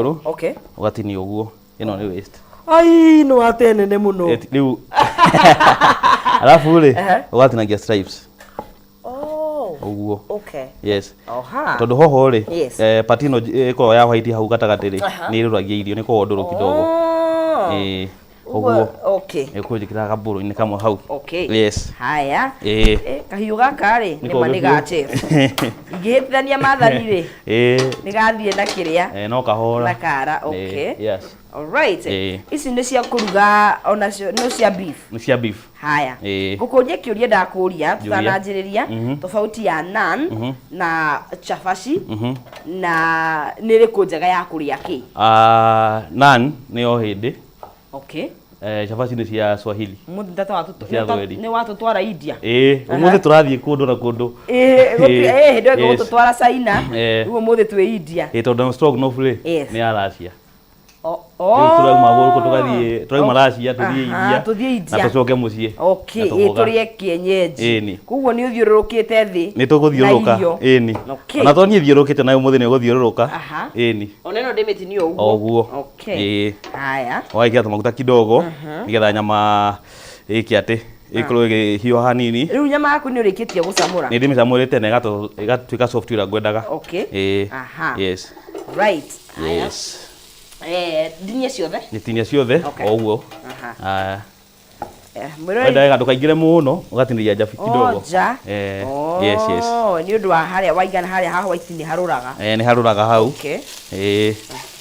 Igũrũ. Okay. Ũgatinia ũguo, ĩno nĩ waste. Ai, nĩ wate nene mũno. Rĩu arabu rĩ, ũgatinagia stripes. Oh. Ũguo. Okay. Yes. Oha. Tondũ hoho rĩ, part ĩno ĩkoragwo ya white hau gatagatĩ rĩ, nĩ ĩrũragia irio, nĩ ĩkoragwo ndũrũ kidogo. Oh. Ĩĩ. Ũguo, ũguo. Okay. Ĩkũnjĩkĩra gabũrũ-inĩ kamwe hau. Okay. Yes. Haya. Ĩĩ. Kahiũ gaka rĩ, nĩ ma nĩ ga chef. Ingĩhĩtithania mathani rĩ, nĩ gathiĩ na kĩrĩa. No kahora. Na kara, okay. Yes. Alright. Ĩĩ. Ici nĩ cia kũruga onacio no cia beef. Nĩ cia beef. Haya. Ĩĩ. Ngũkũria kĩũria ndakũria Njũria. tũtananjĩrĩria tofauti ya naan na chabaci na nĩ ĩrĩkũ njega ya kũrĩa kĩ? Ah, naan nĩ o hĩndĩ. Okay. Cabaci nĩ cia Swahili. Mũthĩ tata Cia thweri. nĩ watũtwara India. Ĩĩ, ũmũthĩ tũrathiĩ kũndũ na kũndũ. Ĩĩ, hĩndĩ ĩyo gũtũtwara China. Eh. Rĩu ũmũthĩ twĩ India. Ĩĩ, tondũ stroganoff rĩ, Yes. nĩ ya Russia. Oh. Rĩu tũrauma gũkũ tũgathiĩ, tũrauma Russia tũthiĩ Aha, India. tũthiĩ India. Na tũcoke mũciĩ. Okay, Na ĩĩ, tũboga. tũrĩe kienyeji. Ĩni. Koguo nĩ ũthiũrũrũkĩte thĩ. Nĩ tũgũthiũrũrũka. Na irio. Ĩni. Okay. Ona to niĩ thiũrũrũkĩte nayo ũmũthĩ nĩ ũgũthiũrũrũka. Aha. Ĩni. Ona ĩno ndĩmĩtinie o ũguo. O ũguo. Okay. Ĩĩ. Haya. Ũgekĩra tũmaguta kidogo nĩgetha nyama ĩke atĩ ĩkorwo ĩgĩhiũha hanini. Rĩu nyama yaku nĩ ũrĩkĩtie gũcamũra. Nĩ ndĩmĩcamũrĩte na ĩgatuĩka soft ũrĩa ngwendaga. Okay. Ĩĩ. Aha. Yes. Right. Haya. Yes. Ndinie ciothe. Nĩtinia ciothe Okay. o ũguo. Aha. Ah, Mwĩroreri wenda wega ndũkaingĩre mũno, ũgatinĩria njabi kidogo. Oh, nja. Eh, yes. Oh, nĩ ũndũ wa harĩa waigana harĩa ha white nĩ harũraga. Nĩ harũraga hau. Okay. Ĩĩ.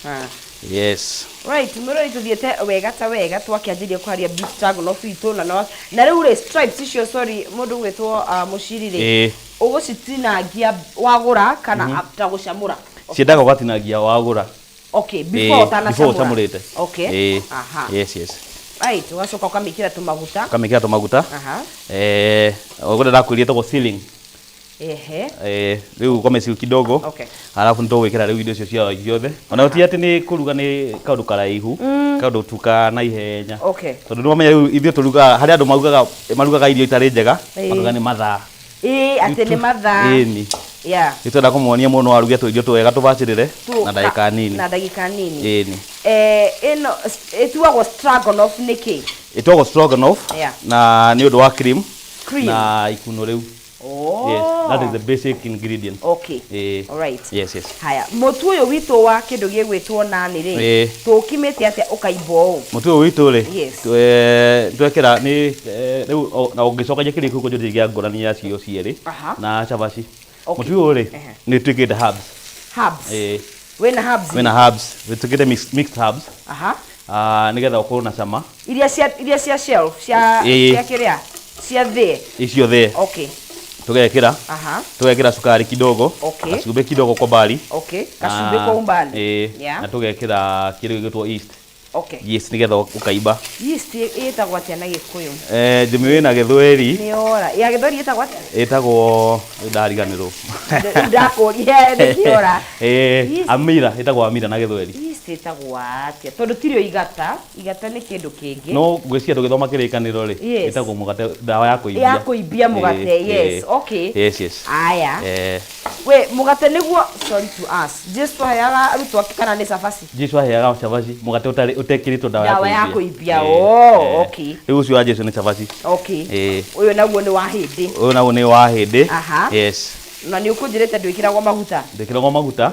Ah. Yes. Right, mwĩroreri, tũthiĩte wega ta wega twakĩanjĩria kũharia beef stroganoff itũ na no na rĩu rĩ, stripes icio, sorry, mũndũ ũgwĩtwo mũciri rĩ, ũgũcitinangia wagũra kana after gũcamũra? Ciendaga ũgatinagia wagũra. Okay, before Ĩĩ, before ũtanacamũra. ũcamũrĩte. Okay. Ĩĩ. Aha. Yes. Right, ũgacoka ũkamĩkĩra tũmaguta. Ũkamĩkĩra tũmaguta. Aha. Ũguo ndakwĩrire ĩtagwo ceiling. Rĩu ũkamĩciu kidogo. Okay. Arabu nĩ tũgwĩkĩra rĩu indo icio cia ciothe. Ona ti atĩ nĩ kũruga, nĩ kaũndũ karaihu, kaũndũ tu ka naihenya. Okay. Tondũ nĩ wamenya rĩu ithuĩ tũrugaga harĩa andũ marugaga irio itarĩ njega, Ĩĩ. marugaga nĩ mathaa. Ĩĩ, atĩ nĩ mathaa. Ĩni. Yeah. Nĩ twenda kũmonia mũndũ no aruge tũirio twega tũbacĩrĩre na ndagĩka nini. Na ndagĩka nini. Ĩni. Ĩno ĩtuagwo stroganoff nĩkĩ? Ĩtagwo stroganoff Yeah. na nĩ ũndũ wa cream, Cream. na ikuno rĩu. Oh. Yes, that is the basic ingredient. Okay. Ĩĩ. Alright. Yes. Haya, mũtu ũyũ witũ wa kĩndũ gĩgwĩtwo nani rĩ, Ĩĩ. tũũkimĩte atĩa ũkaimba ũũ? Mũtu ũyũ witũ rĩ, Yes. twekĩra nĩ rĩu na ũngĩcokagia kĩrĩa kĩu kũnjũria gĩa ngũrani ya cio cierĩ Aha. na cabaci. Okay. Mũtu ũyũ rĩ, Ehe. nĩ twĩkĩrĩte herbs. Herbs. Ĩĩ. Wĩna herbs? Wĩna herbs, wĩtũkĩte mixed herbs. Aha. Ah, nĩgetha ũkorwo na cama. Iria cia shelf cia Ĩĩ. cia kĩrĩa cia thĩ. Icio thĩ. Okay. Tũgekĩra. Aha. Tũgekĩra cukari kidogo. Okay. Gacumbĩ kidogo kwa mbali. Okay. Gacumbĩ kwa umbali. Ĩĩ. Yeah. Na tũgekĩra kĩndũ gĩgwĩtwo yeast. Okay. Yeast nĩgetha ũkaimba. Yeast ĩtagwo atĩa na Gĩkũyũ? Njĩmi wĩna Gĩthweri. Nĩ ora. Ya Gĩthweri ĩtagwo atĩa? Ĩtagwo, ndariganĩrwo. Rĩu ndakũria nĩkĩora. Eh, Yeast. amira, ĩtagwo amira na Gĩthweri. Yeast ĩtagwo atĩa? Tondũ tirĩo igata, igata nĩ kĩndũ kĩngĩ. No ngwĩciria tũgĩthoma Kĩrĩkanĩro rĩ, Yes. ĩtagwo mũgate, ndawa ya kũimbia. Ya kũimbia mũgate, Ĩĩ, yes. ĩĩ. Okay. Yes. Aya. Eh, We mũgate nĩguo, sorry to ask, Jesu aheaga arutwo ake kana nĩ cabaci? Jesu aheaga cabaci, mũgate ũtarĩ ũtekĩrĩtwo ndawa ya Ndawa ya kũimbia. kũimbia. Ĩĩ, Oh, ĩĩ. okay. Rĩu ũcio wa Jesu nĩ cabaci. Okay. Ĩĩ. Ũyũ naguo nĩ wa hĩndĩ. Ũyũ naguo nĩ wa hĩndĩ. Aha. Yes. Na nĩ ũkũnjĩrĩte ndwĩkĩragwo maguta. Ndĩkĩragwo maguta.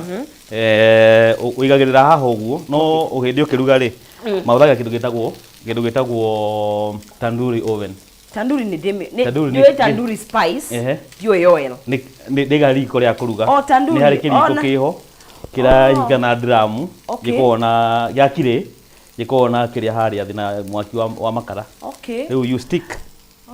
Ũigagĩrĩra haha ũguo, no ũhĩndĩ ũkĩruga rĩ, mahũthagĩra kĩndũ gĩtagwo tandoori oven. Tandoori nĩ ndĩmĩ nĩ Tandoori nĩ tandoori spice. Ndiũĩ oil. Nĩ gariko rĩa kũruga. Oh, tandoori. Nĩ harĩ kĩriko Oh, kĩho kĩrahinga na dramu, Okay. gĩkoragwo na gĩa kirĩ, gĩkoragwo na kĩrĩa harĩa thĩ na mwaki wa makara. Okay. Rĩu you stick.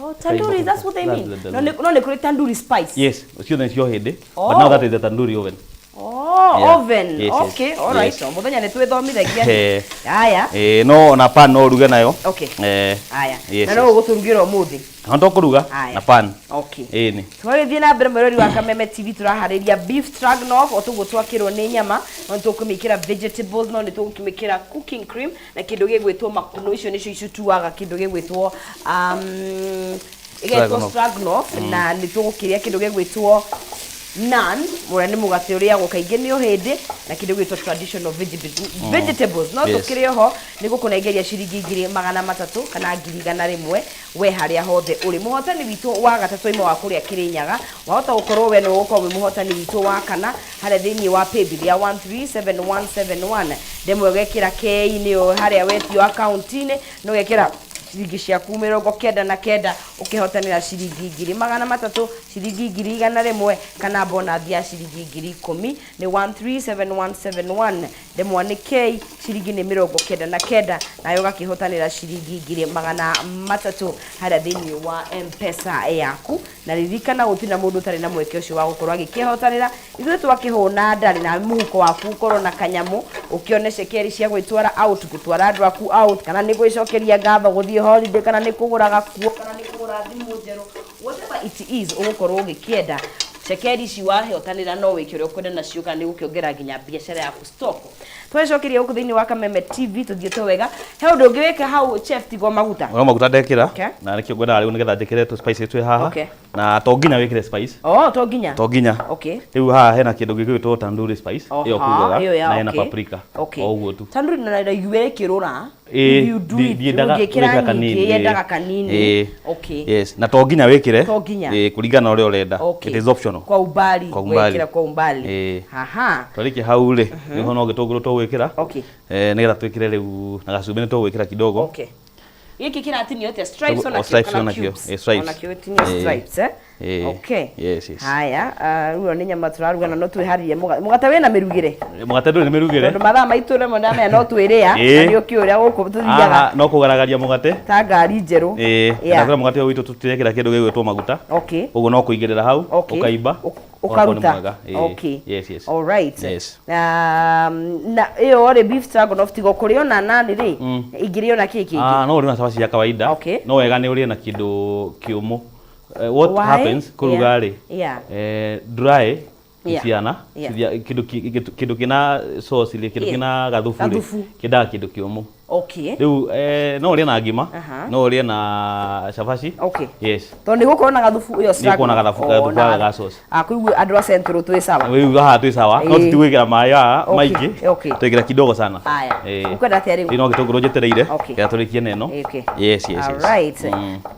Oh, tandoori, that's what they That's mean. the No nĩ no nĩ kũrĩ tandoori spice. Yes, ciothe nĩcio hĩndĩ. Oh. But now that is the tandoori oven. Oh, Yeah. oven. Yes. Okay, all right. Yes. O mũthenya nĩ twĩthomithagia. Eh. Haya. No ona pan no ũruge nayo. Okay. Eh. Haya. Yes, Na no yes. ũgũtũrugĩra ũmũthĩ. No tũkũruga Haya. na pan. Okay. Ĩni. Twagĩthiĩ na mbere, mwĩrori wa Kameme TV, tũraharĩria beef stroganoff o tũguo twakĩrwo nĩ nyama. No nĩ tũkũmĩkĩra vegetables, no nĩ tũgũkĩmĩkĩra cooking cream na kĩndũ gĩgwĩtwo makuno. Icio nĩcio icutuaga kĩndũ gĩgwĩtwo ĩgetwo Stroganoff. stroganoff, na nĩ tũgũkĩrĩa kĩndũ gĩgwĩtwo Naan ũrĩa nĩ mũgate ũrĩagwo kaingĩ nĩ ũhĩndĩ na kĩndũ gĩgwĩtwo traditional vegetables no tũkĩrĩ oho nĩ gũkũnengeria ciringi 300,000 kana 100,000 we harĩa hothe ũrĩ. Mũhotani witũ wa gatatũ aima wa kũrĩa Kĩrĩnyaga, wahota gũkorwo we nĩwe ũgũkorwo wĩ mũhotani witũ wa kana harĩa thĩinĩ wa paybill ya 137171. Ndemwa ũgekĩra K nĩyo harĩa wetio akaunti-inĩ na ũgekĩra ciringi ciaku 99 ũkehotanĩra ciringi 300,000, ciringi 100,000 kana bonathi ya ciringi 10,000. Nĩ 137171, ndemwa nĩ K, ciringi nĩ 99, nawe ũgakĩhotanĩra ciringi 300,000 harĩa thĩinĩ wa M-Pesa yaku. Na ririkana gũtirĩ na mũndũ ũtarĩ na mweke ũcio wa gũkorwo agĩkĩhotanĩra. Ithuĩ twakĩhũna ndarĩ na mũhuko waku ũkorwo na kanyamũ, ũkĩone cekeri cia gwĩtwara out, gũtwara andũ aku out, kana nĩ gwĩcokeria ngatho gũthiĩ holiday, kana nĩ kũgũra gakuo, kana nĩ kũgũra thimũ njerũ, whatever it is ũgũkorwo ũgĩkĩenda. Cekeri ici wahotanĩra no wĩke ũrĩa ũkwenda nacio, kana nĩ gũkĩongera nginya biacara yaku stock. Twacokeria gũkũ thĩinĩ wa Kameme TV tũthiĩte wega. He ũndũ ũngĩ wĩka hau chef tigo maguta? No maguta ndekĩra. Na nĩkĩo ngwendaga rĩu nĩgetha njĩkĩre tũ spices twĩ haha. Na to nginya wĩkĩre spice. Oh, to nginya. To nginya. Rĩu haha hena kĩndũ gĩgwĩtwo tandoori spice ĩyo kugaga na hena paprika. O ũguo tu. Tandoori na ndaiguire ĩkĩrũra. If you do it, ũngĩkĩra nyingĩ, yendaga kanini. Okay. Yes, na to nginya wĩkĩre. To nginya. Kũringana na ũrĩa ũrenda. It is optional. Kwa umbali. Kwa umbali. Wekĩra kwa umbali. Aha. Twarĩkia hau rĩ, nĩho no gĩtũngũrũ tũgwĩkĩra. Nĩgetha twĩkĩre rĩu na gacumbĩ nĩ tũgwĩkĩra kidogo. Gĩkĩ kĩratinio atĩa? Stripes onakĩo kana cubes? Stripes. Onakĩo gĩtinio stripes, eh? Okay. Yes, yes. Haya, rĩu nĩ nyama tũraruga na no twĩharĩrie mũgate. Mũgate wĩna mĩrugĩre? Mũgate ndũrĩ mĩrugĩre. Tondũ mathaa maitũ rĩmwe ndamenya no twĩrĩa, na nĩ ũkĩũĩ ũrĩa gũkũ tũthiaga. No kũgaragaria mũgate. Ta ngari njerũ. Na mũgate ũyũ witũ tũtirekĩra kĩndũ gĩgwĩtwo maguta. Ũguo no kũigĩrĩra hau, ũkaimba. Ũkaruta. Okay. Yes, yes. All right. Yes. Na ĩyo rĩ beef stroganoff tigo kũrĩo na nani rĩ, ingĩrĩo na kĩ kĩngĩ? No ũrĩe na cabaci ya kawaida. No wega nĩ ũrĩe na kĩndũ kĩũmũ. What happens kũruga rĩ, dry ciana kĩndũ kĩna sauce rĩ, kĩndũ kĩna gathubu rĩ, kĩendaga kĩndũ kĩũmũ. Rĩu no ũrĩe na ngima, no ũrĩe na cabaci. Yes. Tondũ nĩ gũkorwo na gathubu ĩyo. Nĩ gũkorwo na gathubu ga sauce. Kũigua andũ a Central twĩ sawa. Rĩu haha twĩ sawa. No tũtigwĩkĩra maĩ haha maingĩ. Twĩkĩra kidogo sana. Haya. Ũkwenda atĩa rĩu? Rĩu no gĩtũngũrũ njetereire. Getha tũrĩkie na ĩno. Yes, yes, yes. Alright.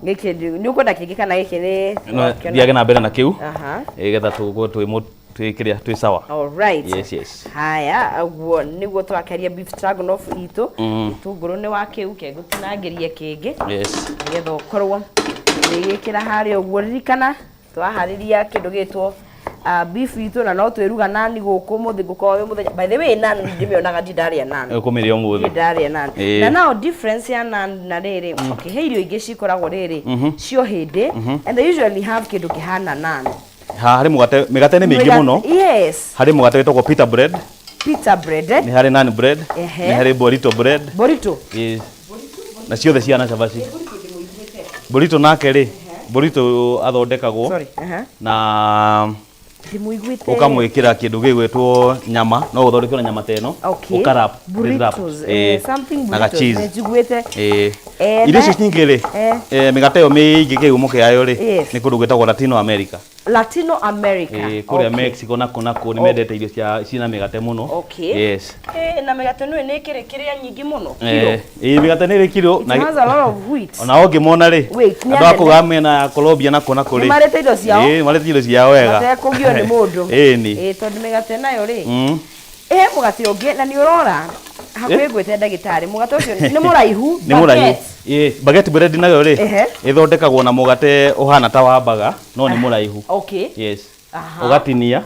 Gĩkĩ nĩ ũkwenda kĩngĩ kana gĩkĩ nĩ? No thiage na mbere na kĩu. Getha tũgũkorwo twĩ twĩ twĩ sawa. All right. Yes, yes. Haya, ũguo nĩguo tũrakeria beef stroganoff itũ. Gĩtũngũrũ nĩ wa kĩu, kegũtinangĩria kĩngĩ. Yes. Nĩgetha ũkorwo ũgĩgĩkĩra harĩa ũguo. Ririkana twaharĩria kĩndũ gĩtwo beef itũ na no twĩruga nani gũkũ mũthĩ ngũkorwo wĩ mũthenya. By the way, nani ndĩmĩonaga ndi ndarĩa nani. Ũkũmĩrĩa ũmũthĩ. Ndi ndarĩa nani. Na now difference ya nani na rĩrĩ, okay, he irio ingĩ cikoragwo rĩrĩ cio hĩndĩ and they usually have kĩndũ kĩhana nani. Harĩ mũgate, mĩgate nĩ mĩingĩ mũno. Yes. Harĩ mũgate wĩtagwo pita bread. Pita bread. Nĩ harĩ naan bread. Nĩ harĩ burrito bread. Burrito. Yes. Na ciothe ciana cabaci. Burrito nake rĩ, burrito athondekagwo. Sorry. Na ũkamwĩkĩra kĩndũ gĩgwĩtwo nyama, no ũthondeke na nyama ta ĩno. Ũka wrap. Burritos. Something na ga burritos. Cheese. Njiguĩte. Irio icio nyingĩ rĩ, mĩgate ĩyo mĩingĩ kĩhumo kĩayo rĩ, Yes. nĩ kũndũ gwĩtagwo Latino America. Latino America. Kũrĩa Mexico na kũ na kũ nĩ mendete irio cia ciĩna mĩgate mũno. Yes. Na mĩgate nĩ nĩ ĩkĩrĩ kĩrĩa nyingĩ mũno. Mĩgate nĩ ĩrĩ kiro. It has a lot of wheat. Ona ũngĩmona rĩ, Wait, nĩ andũ a anene. kũu a mĩena ya Colombia na kũ na kũ rĩ. Nĩ marĩte indo ciao? Marĩte indo ciao wega. Matekũgio nĩ mũndũ. Ĩni. Tondũ mĩgate nayo rĩ, ĩhe mũgate ũngĩ na nĩ ũrora hakuhĩ ngwĩte ndagĩtarĩ mũgate ũcio nĩ mũraihu. Nĩ mũraihu. Baguette bread nayo rĩ, ĩthondekagwo na mũgate ũhana ta wa baga no nĩ mũraihu. Yes. Ũgatinia,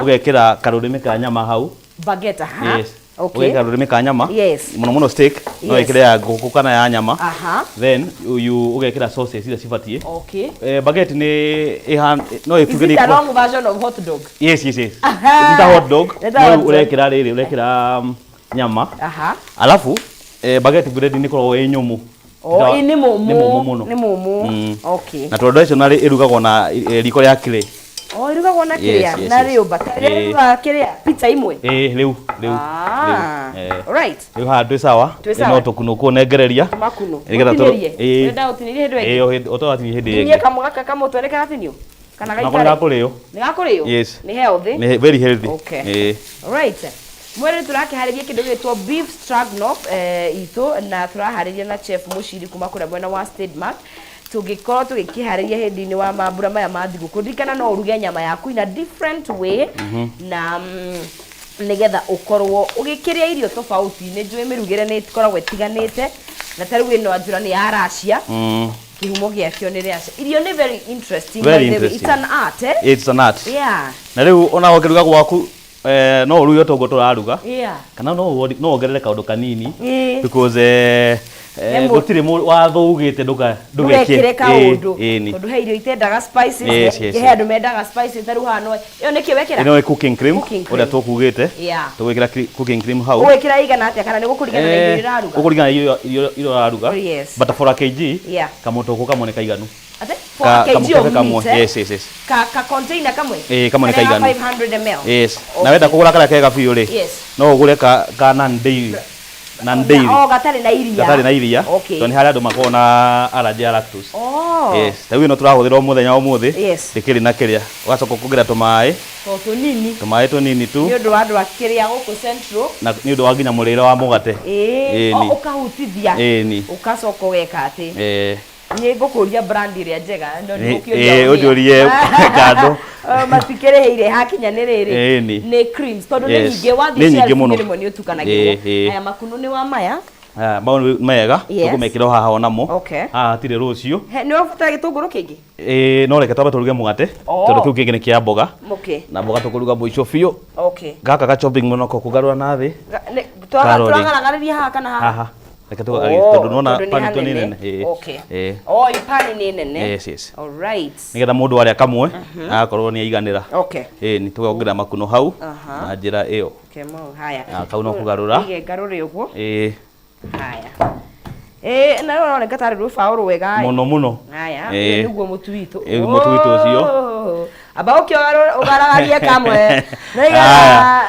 ũgekĩra karũrĩmĩ ka nyama hau. Baguette, aha. Yes. Ũgekĩra rũrĩmĩ ka nyama. Yes. Mũno mũno steak, no Yes. wĩkĩre ya ngũkũ kana ya nyama. Aha. Then you ũgekĩra sauces iria cibatiĩ. Okay. Baguette nĩ ĩhana no Is ĩtuge it a long version of hot dog? Yes, yes, yes. Aha. Nĩ ta hot dog. Nĩ ta No hot dog. ũrekĩra rĩrĩ, ũrekĩra nyama. Aha. Alafu baguette bread nĩ ĩkoragwo ĩ nyũmũ. Oh, ĩ nĩ mũmũ. Nĩ mũmũ mũno. Nĩ mũmũ. Okay. Na traditionally ĩrugagwo na riko rĩa clay. Oh, ĩrugagwo na kĩrĩa? Yes, yes, Na yes. rĩũmba. Rĩrĩa ĩrugaga kĩrĩa? Pizza imwe? Rĩu, rĩu. Ah. Right. Rĩu haha twĩ sawa. Twĩ sawa. No tũkunũkũ nengereria. Makunũ. Nĩgetha Ũtinĩrie? Ũrenda ũtinĩrie hĩndĩ ĩngĩ? Ĩ, ũtũgatinĩrie hĩndĩ Tinie ĩngĩ. kamũ gaka kamũtwe nĩ karatinio? Kana Nako nĩ gaikare. gakũrĩo. Nĩ gakũrĩo? Yes. Nĩ healthy? Nĩ very healthy. Okay. Ĩĩ. Right. Mwere tũrakĩharĩria kĩndũ gĩtwo beef stroganoff itũ na tũraharĩria na chef Mũciri kuma kũrĩa mwena wa State Mart. Tũngĩkorwo tũgĩkĩharĩria hĩndĩ-inĩ wa mambura maya ma thigũkũ, ririkana no ũruge nyama yaku in a different way na nĩgetha ũkorwo ũgĩkĩrĩa irio tofauti. Nĩ njũĩ mĩrugĩre nĩ ĩkoragwo ĩtiganĩte na ta rĩu ĩno anjũra nĩ ya Russia. Kĩhumo gĩakĩo nĩ Russia. Irio nĩ very interesting. Very by the way. It's interesting. an art, eh? It's an art. Yeah. Na rĩu ona ũkĩruga gwaku no ũruge toguo tũraruga kana no wongerere kaũndũ kanini because gũtirĩ watho ugĩte ndũka ndũgekĩre kaũndũ Ĩĩ, tondũ he irio itendaga spices. Yes. He andũ mendaga spices ta rĩu haha no ĩyo nĩkĩ wekĩra? Ĩno nĩ cooking cream Cooking cream. ũrĩa tũkugĩte. Tũgwĩkĩra cooking cream hau. Ũgwĩkĩra igana atĩa kana nĩ gũkũringana na irio iria ũraruga? Ũkũringana na irio ũraruga. But for a kg kamũtũkũ kamwe nĩ kaiganu. Ate? For a kg Kamũkebe of kamwe. meat, eh? Yes. Ka container kamwe? Ĩĩ, kamwe nĩ Karĩa ga kaiganu. 500 ml? Yes. Na wenda kũgũra karĩa kega biũ rĩ, no ũgũre ka non dairy. Non dairy. Oh, gatarĩ na iria. Gatarĩ na iria. Okay. Tondũ nĩ harĩ andũ makoragwo na allergy ya lactose. Oh. Yes. Ta rĩu ĩno tũrahũthĩra o mũthenya o mũthĩ. Yes. Ndĩkĩrĩ na kĩrĩa. Ũgacoka ũkongerera tũmaĩ. To tũnini. Tũmaĩ tũnini tu. Nĩ ũndũ wa andũ akĩrĩa gũkũ Central. Na nĩ ũndũ wa nginya mũrĩre wa mũgate. Ĩĩ. Ĩni. O, ũkahutithia. Ĩni. Ũgacoka ũgeka atĩ. Ĩĩ. Nĩ ngũkũria brand ĩrĩa njega no ndĩgũkĩũria Ĩĩ, ũnjũrie kando. Matikĩrĩhĩire hakinya nĩ rĩrĩ. Ĩni. Nĩ creams tondũ nĩ Yes. nyingĩ wathiĩ Nĩ nyingĩ shelf mũno. rĩmwe nĩ ũtukanagĩrwo. Ĩĩ. Aya makunũ nĩ wa maya. Aya, mau nĩ mega. Yes. Tũkũmekĩra o haha onamo. Okay. Haha hatirĩ rũciũ. He, nĩ wabatara gĩtũngũrũ kĩngĩ? Ĩĩ, no reke twambe tũruge mũgate. Oh. Tondũ kĩu kĩngĩ nĩ kĩa mboga. Okay. Na mboga tũkũruga mũico biũ. Okay. Gaka ga chopping mũno ko kũgarũra na thĩ. Karori. Tũragaragariria haha kana haha? Haha. Reke tũgarũre tondũ nĩwona tondũ nĩ pani tu nĩ hanene. nene. Ĩĩ. Okay. Ĩĩ. Oh, pani nĩ nene. Yes. All right. Nĩgetha mũndũ arĩa kamwe agakorwo nĩ aiganĩra. Okay. Ĩĩ, nĩ tũkongerera makuno hau Aha. na njĩra ĩyo. Okay, mau haya. Na kau no kũgarũra. Ige ngarũre ũguo. Ĩĩ. Haya. Ĩĩ, na rĩu ũroneka tarĩ rũbaũ rwega. Mũno mũno. Haya, Ĩĩ. ũyũ nĩguo mũtu witũ. Ĩĩ, mũtu witũ ũcio. Oh. Amba ũke ũgaragarie kamwe. Nĩgetha Haya.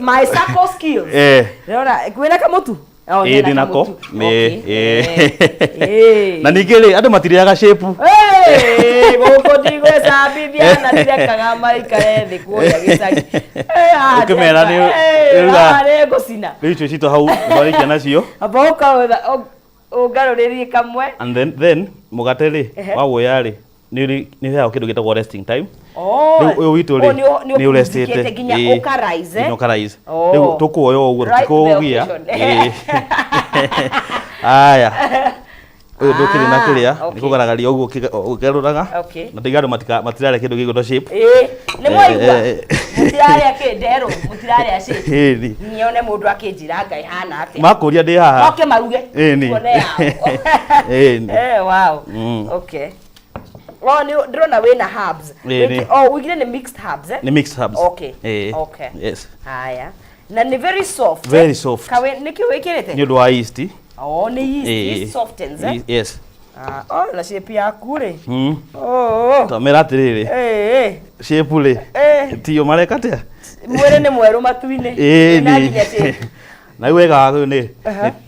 my circle skills. Ĩĩ. Ndĩrona kwĩna kamũtu? Oh, Ĩĩ, hena ndĩ nako. kamũtu. Ĩĩ, Okay. ĩĩ. Ĩĩ. Na ningĩ rĩ, andũ matirĩaga shape. Ĩĩ, gũkũ ndigwĩcambithia na ndirekaga maikare thĩ kũrĩa gĩcagi. Ĩĩ, haha Ũkĩmera nĩ- ĩĩ, rĩu haha nĩ ngũcina. Rĩu icio citũ hau nĩtwarĩkia nacio. Amba ũka ũngarũrĩrie kamwe. And then mũgate rĩ, wawoya rĩ, nĩ ũheagwo kĩndũ gĩtagwo resting time. Oh. Rĩu ũyũ witũ rĩ, Oh, nĩ nĩ ũrestĩte. ũpumzikĩte nginya Ĩĩ. ũkarise, eh? Nginya ũkarise. Oh. Rĩu tũkuoya ũguo Right tũtikũgia. the occasion. Ĩĩ. Aya. Ũyũ ndũkĩrĩ na kĩrĩa, Ah, nĩ kũgaragaria ũguo ũkĩgarũraga. Okay. Na tiga andũ matirarĩa kĩndũ gĩgwĩtwo shape. Ĩĩ, nĩ mwaigua? Eh, eh. Mũtirarĩa kĩ nderũ, mũtirarĩa shape. Ĩni. Nyone mũndũ akĩnjĩra Ngai hana atĩa. Makũria ndĩ haha. Moke maruge. Ĩni. Tuone yao. Ĩni. Eh, wow. Okay. Oh, nĩ ndĩrona wĩna herbs. Ĩĩ, nĩ. Oh, uigire nĩ mixed herbs, eh? Nĩ mixed herbs. Okay. Ĩĩ. Okay. Yes. Haya. Na nĩ very soft. Very soft. Kawe nĩkĩ wĩkĩrĩte? Nĩ ũndũ wa yeast. Oh, nĩ yeast, Ĩĩ. yeast softens, eh? Yes. Ah, oh, na shape yaku rĩ. Oh. Twamera atĩrĩrĩ, Eh, shape rĩ, eh. tiyo mareka atĩa? Mwĩrĩ nĩ mwerũ matu-inĩ. Ĩĩ, Wĩna nĩ. nginya shape. Na rĩu wega waguo nĩ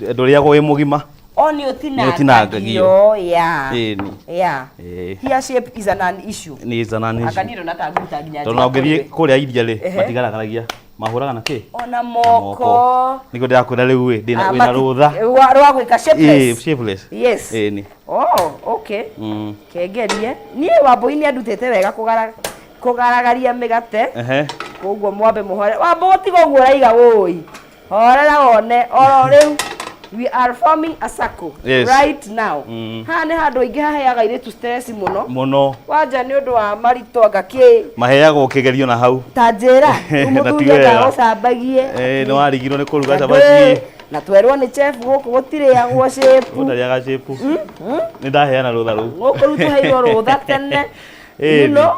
ndũrĩagwo wĩ mũgima. Oh, nĩ Nĩ ũtinangagio. ũtinangagio. Yeah. Ĩĩ, nĩ. Yeah. Ĩĩ. Here shape is an an issue. Nĩ is an issue. Anga niĩ ndona ta nguruta nginya Tondũ na ũngĩthiĩ njĩra kũrĩa iria rĩ, Ehe. matigaragaragia. Mahũraga na kĩ? Ona moko. Nĩguo ndĩrakwĩra rĩu ĩ, Ah, wĩna rũtha. Rwa gwĩka Ĩĩ, shapeless. shapeless. Yes. Ĩĩ, nĩ. Oh, okay. Kengerie. Niĩ Wambũi nĩ andutĩte wega kũgaragaria mĩgate. Ehe. Koguo mwambe mũhore. Wambũi tiga ũguo ũraiga wũi. Horera wone oro rĩu. We are forming a circle Yes. right now. Haha nĩ handũ aingĩ haheaga airĩtu stress mũno. Mũno. Wanja nĩ ũndũ wa maritũ anga kĩ Maheagwo kĩgerio na hau. ta njĩra Na ti mũthuri wega. agagũcambagie. Nĩ warigirwo nĩ kũruga Na cabaci. na twerwo nĩ chef gũkũ gũtirĩagwo shape. Ũtarĩaga shape. Nĩ ndaheana rũtha rũu. Gũkũ rĩu tũheirwo rũtha tene. Ĩni. You know?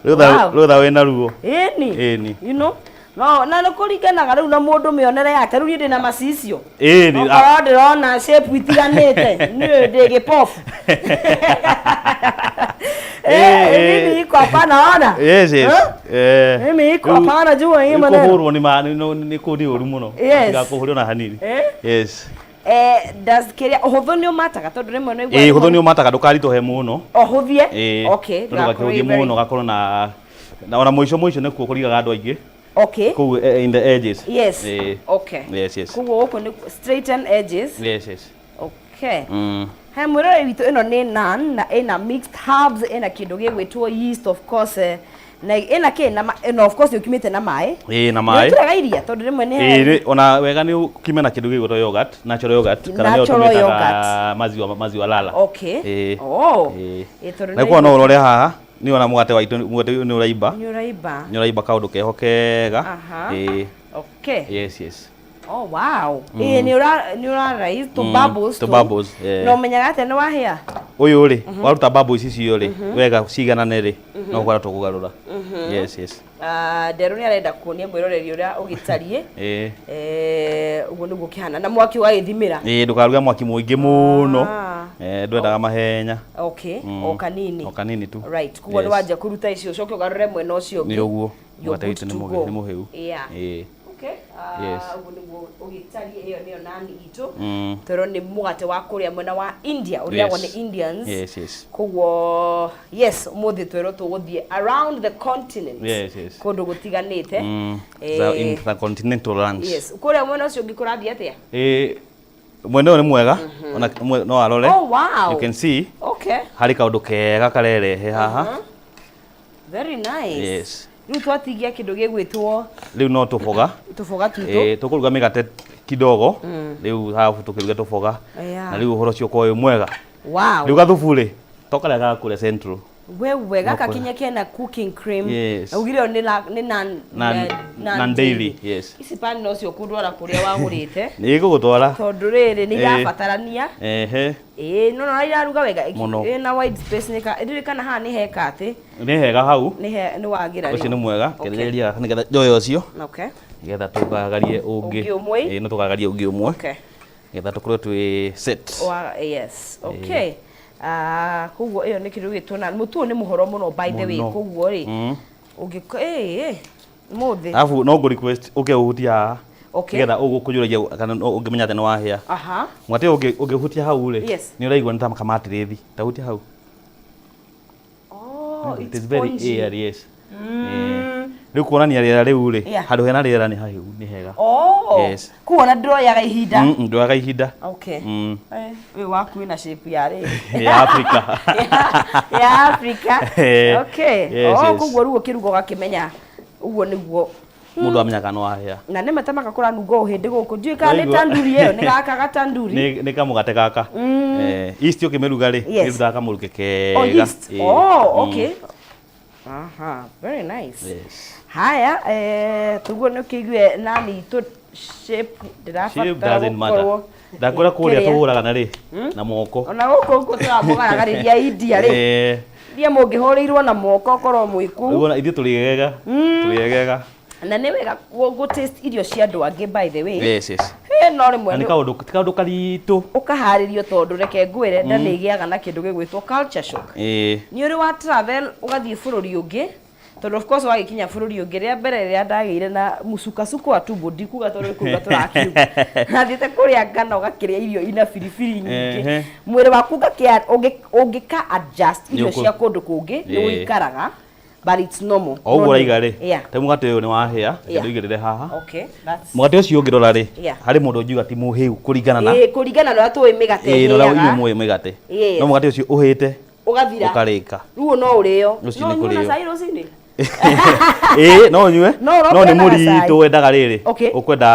Rũtha Wow. rũtha wĩna ruo. Ĩni. Ĩni. You know? No, na nĩ kũringanaga rĩu na mũndũ mĩonere yake. Rĩu niĩ ndĩna macicio. Ĩni. Okorwo ndĩrona shape itiganĩte, niĩ ndĩ gĩpofu. Eh, Mimi iko hapana ona. Yes. Huh? Eh. Mimi iko Rĩu- hapana jua hii rĩu maneno. kũhũrwo nĩ ma nĩ kũu nĩ ũru mũno. Yes. Matigakũhũre ona hanini. Eh? Yes. Does kĩrĩa ũhũthũ nĩ ũmataga tondũ rĩmwe nĩ Ĩĩ, ũhũthũ nĩ ũmataga, ndũkaritũhe mũno. Ũhũthie. Ĩĩ. Okay. Ndũgakĩhũthie mũno gakorwo na ona mũico mũico nĩkuo kũrigaga andũ aingĩ. Kũu in the edges. Ĩĩ. Yes. Koguo gũkũ nĩ straighten edges. Yes. Okay. He mwĩroreri witũ, ĩno nĩ naan na ĩna mixed herbs, ĩna kĩndũ gĩgwĩtwo yeast, of course, na ĩna kĩ na na of course ũkimĩte na maĩ. Ĩĩ, na maĩ. Nĩ ũtũraga iria tondũ rĩmwe nĩ Ĩĩ, ona wega nĩ ũkime na kĩndũ gĩgwĩtwo yogurt, natural yogurt, kana nĩyo Natural tũmĩtaga yogurt. maziwa lala. Okay. Ĩĩ. Oh. Ĩĩ. Ĩĩ, tondũ Na kuo no ũrore haha nĩ ona mũgate waitũ, mũgate ũyũ nĩ ũraimba. Nĩ ũraimba. Nĩ ũraimba kaũndũ keho kega. Ĩĩ. Yes. Oh wow. Ĩĩ, nĩ ũra rise to bubbles. To bubbles, yeah. Na ũmenyaga atĩa nĩ wahĩa? Ũyũ rĩ, waruta bubbles icio rĩ wega ciganane rĩ, no ũkora tũkũgarũra. Yes. Ah, Nderũ nĩ arenda kuonia mwĩroreri ũrĩa ũgĩtariĩ. Ĩĩ. Ũguo nĩguo kĩhana na mwaki ũgagĩthimĩra. Ĩĩ, ndũkaruge mwaki mũingĩ mũno. Ah. Ndwendaga mahenya. Okay, o kanini. O kanini tu. Right, koguo nĩ wanjia kũruta icio ũcoke ũgarũre mwena ũcio ũngĩ. Nĩ ũguo. You're Mũgate good witũ nĩ to mũhĩu. go. Nĩ mũhĩu. Yeah. Ĩĩ. Okay. Ah, ũguo nĩguo ũgĩtariĩ, ĩyo nĩyo nani itũ. Tondũ nĩ mũgate wa kũrĩa mwena wa India, ũrĩagwo nĩ Indians. Koguo yes, ũmũthĩ twerwo tũgũthiĩ around the continent. Yes. Kũndũ gũtiganĩte. The intercontinental lunch. Yes. Kũrĩa mwena ũcio ũngĩ kũrathiĩ atĩa? Ĩĩ, mwena ũyũ nĩ mwega ona no arore. Oh wow. You can see harĩ kaũndũ kega karerehe haha. Very nice. Yes. Rĩu twatigia kĩndũ gĩgwĩtwo Rĩu no tũboga. Tũboga twitũ. Ĩĩ, tũkũruga mĩgate kidogo rĩu, habu tũkĩruga tũboga. Na rĩu ũhoro ũcio ũkorwo wĩ mwega. Rĩu gathubu rĩ, to karĩa ga kũrĩa Central. Wewe gaka No, kinya kena cooking cream. Yes. Na ugire ĩyo nĩ nĩ nan Nan daily, yes. Ici pan nocio kũndwara kũrĩa wagũrĩte. Nĩ ĩgũgũtwara. Tondũ rĩrĩ nĩ irabatarania. Ehe. Ĩĩ, no na iraruga wega. Mũno. Ĩna wide space nĩ ka ndĩrĩ kana haha nĩ heka atĩ. Nĩ hega hau. Nĩ he nĩ wagĩra. Ũcio nĩ mwega. Kerereria nĩgetha njoe ũcio. Nĩgetha tũgagarie ũngĩ. Ũngĩ ũmwe. Ĩĩ, no tũgagarie ũngĩ ũmwe. Nĩgetha tũkorwo twĩ set. Wa, yes. Okay. Ah, koguo ĩyo nĩ kĩndũ gĩtwo na mũtu ũyũ nĩ mũhoro mũno, by the way. Mũno. Koguo rĩ ũngĩ ĩĩ mũthĩ. Alafu no ngũ request ũke ũhutie haha. Nĩgetha ũgũkũjũragia kana no ũngĩmenya atĩ nĩ wahĩa. Mũgate ũyũ ũngĩhutia hau rĩ, nĩ ũraigua nĩ ta kamatĩrĩthi. Ta hutia hau. Oh, It it's is very spongy. airy, yes. Ĩĩ. Rĩu kuonania rĩera rĩu rĩ, handũ hena rĩera nĩ hahĩu, nĩ hega. Oh. Yes. Koguo ona ndũroyaga ihinda. Ndũoyaga ihinda. Okay. Ũyũ waku wĩna shape ya rĩ? Ya Africa. Ya Africa. Okay. Yes, Oh, yes. koguo rĩu ũkĩruga ũgakĩmenya ũguo nĩguo. Mũndũ amenyaga no wahĩa. Na nĩ matamaka kũranunga ũhĩndĩ gũkũ. Ndiũĩ kana nĩ Waigua? tanduri ĩyo, nĩ gaka gatanduri. Nĩ kamũgate gaka. Yeast ũkĩmĩruga rĩ, Yes. ĩrutaga kamũruke kega. Oh, yeast. Ĩĩ. Oh, okay. Aha, very nice. Haya, tuguo nĩ ũkĩigue nani itũ shape Shape ndĩrabatara doesn't matter. gũkorwo Ndakwĩra kũrĩa kĩrĩa. tũhũraga na rĩ na moko. Ona gũkũ gũkũ tũramũgaragariria India rĩ. India mũngĩhũrĩirwo na moko korwo mwĩ kũu. Ũguo ithuĩ tũrĩ egega. Tũrĩ egega. Na nĩ wega gũ taste irio cia andũ angĩ, by the way. Yes. No rĩmwe Na nĩ kaũndũ ti kaũndũ karitũ. Ũkaharĩrio tondũ reke ngwĩre nda nĩ ĩgĩaga na kĩndũ gĩgwĩtwo culture shock. Nĩ ũrĩ wa travel ũgathiĩ bũrũri ũngĩ, tondũ of course wagĩkinya bũrũri ũngĩ, rĩa mbere rĩrĩa ndagĩire na mũcukasuko wa tumbo, ndikuga tondũ nĩ kũruga tũrakiuga, nathiĩte kũrĩa ngano ũgakĩrĩa irio ina biribiri nyingĩ, mwĩrĩ waku ũngĩka adjust irio cia kũndũ kũngĩ nĩ ũikaraga, but it's normal. O ũguo No ũraiga rĩ, yeah. ta mũgate ũyũ nĩ wahĩa, reke ndũigĩrĩre haha. Okay, that's Mũgate ũcio ũngĩrora rĩ, harĩ mũndũ ũngiuga ti mũhĩu kũringana na Ĩĩ, kũringana na ũrĩa tũĩ mĩgate Ĩĩ, na ũrĩa ĩhĩaga. inyuĩ mũĩ mĩgate. Yes. No mũgate ũcio ũhĩte Ũgathira. Ũkarĩka. Rĩu no ũrĩo. Rũcinĩ No ũnyue na kũrĩo. cai rũcinĩ. Ĩĩ, no ũnyue. No ũroke No nĩ na mũritũ gacai. wendaga rĩrĩ. Ũkwenda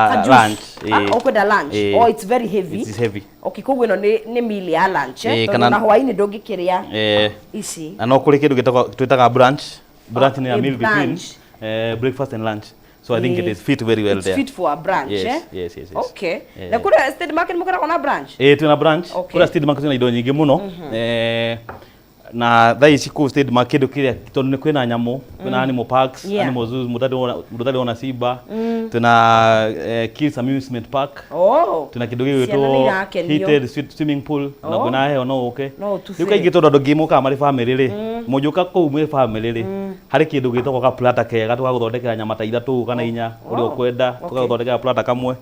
Ka juice. lunch. Ah, Ĩĩ. ũkwenda lunch. Ĩĩ. Oh, it's very heavy. It is heavy. Okay, koguo ĩno nĩ meal ya lunch, eh? Ĩĩ, Tondũ na hwaĩ-inĩ ndũngĩkĩrĩa ici. Na no kũrĩ kĩndũ twĩtaga brunch. Brunch nĩ a A meal between brunch. Breakfast and lunch. So I think it Ĩĩ. is fit very well It's there. fit for a brunch, Yes, eh? yes. Okay. Na kũrĩa State Market mũkoragwo na brunch? Ĩĩ, twĩna brunch. Okay. Kũrĩa State Market twĩna indo nyingĩ mũno. Na thaa ici kũu State Market kĩndũ kĩrĩa tondũ nĩ kwĩna nyamũ, kwĩna animal parks, animal zoos, mũndũ ũtarĩ wona simba, twĩna kids amusement park, twĩna kĩndũ Ciana nĩ gĩgwĩtwo irakenio. heated swimming pool, na kwĩna heho no ũke. No ũtubĩre. Rĩu kaingĩ tondũ andũ aingĩ mokaga marĩ family rĩ, mũngĩũka kũu mwĩ family rĩ, harĩ kĩndũ gĩtagwo ka platter kega tũgagũthondekera nyama ta ithatũ kana inya ũrĩa ũkwenda, tũgagũthondekera platter kamwe.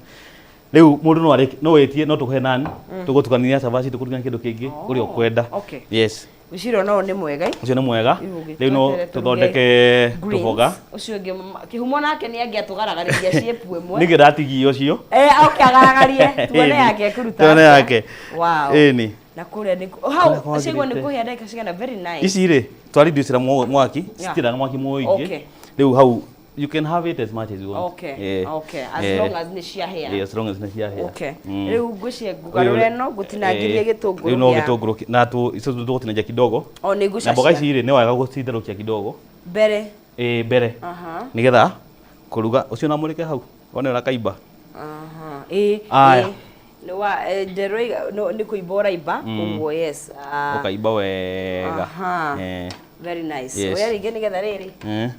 Rĩu mũndũ no arĩke, no wĩtie, no tũkũhe nani, tũgũtukania cabaci, tũgũtukania kĩndũ kĩngĩ ũrĩa ũkwenda. Okay. Yes. Ũcio no nĩ mwega. Ũcio nĩ mwega. Rĩu Rĩu no ũgĩtweterere tũthondeke Greens. tũboga. Ũcio ũngĩ kĩhumo nake nĩ angĩatũgaragariria shape ĩmwe. Nĩkĩ ndatigia ũcio? Eh, okay, agaragarie. Tuone yake ĩkũruta. Tuone atĩa. yake. Wow. Ĩni. Na kũrĩa nĩ hau Kũrĩa kwagĩrĩte. ciaigua nĩ kũhĩa ndagĩka cigana very nice. Ici rĩ, twareducera mwaki, Yeah. citiendaga mwaki mũingĩ. Okay. Rĩu hau you can have it as much as you want. Okay. Yeah. Okay. As Yeah. long as nĩ ciahĩa. Yeah, as long as nĩ ciahĩa. Okay. Rĩu ngwĩciria ngũgarũra ĩno ngũtinangĩrie gĩtũngũrũ Rĩu no gĩa- gĩtũngũrũ na tũ icio tũgũtinangia kidogo. O nĩ Na mboga ngũcacia. ici rĩ, nĩ wega gũcitherũkia kidogo. Mbere. Ĩĩ mbere. Aha. Nĩgetha kũruga ũcio na mũrĩke hau wone ũrĩa kaimba. Aha. Ĩĩ. Aya. ĩĩ. Nĩ wa ndĩroiga nĩ kũimba ũraimba ũguo yes. Ah, Ũkaimba wega. Aha. Eh. Very nice. Yes. Oya rĩngĩ nĩgetha rĩrĩ. Eh.